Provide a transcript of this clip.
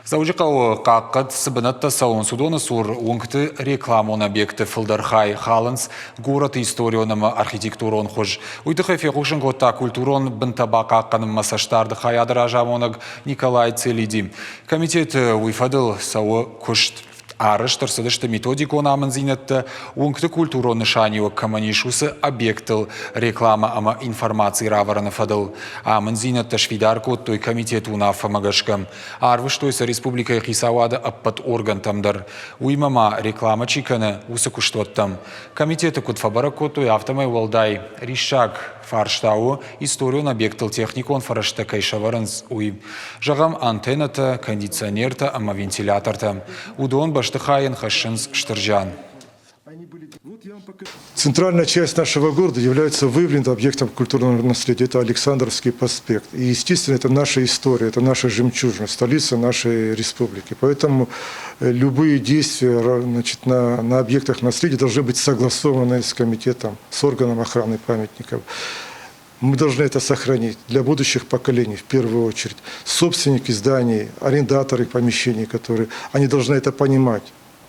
Дзӕуджыхъӕуы хъахъхъӕд цы бынӕттӕ цӕуынц, уыдоны цур уынгты рекламон объекты фылдӕр хай халынц горӕты историон ӕмӕ архитектурон хуыз. Уый тыххӕй фехъусын кодта культурон бынтӕ бахъахъхъӕнынмӕ цӕстдарды хайады разамонӕг Николай Целиди. Комитеты уый фӕдыл цӕуы куыст. Арӕзт ӕрцыдысты методикон амынддзинӕдтӕ, уынгты культурон нысаниуӕг кӕмӕн ис, уыцы объекттыл рекламӕ ӕмӕ информаци равӕрыны фӕдыл. Амынддзинӕдтӕ сфидар кодтой комитеты уынаффӕмӕ гӕсгӕ. Арвыстой сӕ республикӕйы хицауады ӕппӕт органтӕм дӕр. Уыимӕ ма рекламӕ чи кӕны, уыцы куыстуӕттӕм. Комитеты куыд фӕбӕрӕг кодтой, афтӕмӕй уӕлдай риссаг фарста у, историон объекттыл техникон фӕрӕзтӕ кӕй сӕвӕрынц, уый. Зӕгъӕм, антеннӕтӕ, кондиционертӕ ӕмӕ вентилятортӕ. Уыдон бӕстыхайӕн хӕссынц стыр зиан. Центральная часть нашего города является выявленным объектом культурного наследия. Это Александровский проспект. И, естественно, это наша история, это наша жемчужина, столица нашей республики. Поэтому любые действия, значит, на объектах наследия должны быть согласованы с комитетом, с органом охраны памятников. Мы должны это сохранить для будущих поколений в первую очередь. Собственники зданий, арендаторы помещений, которые, они должны это понимать.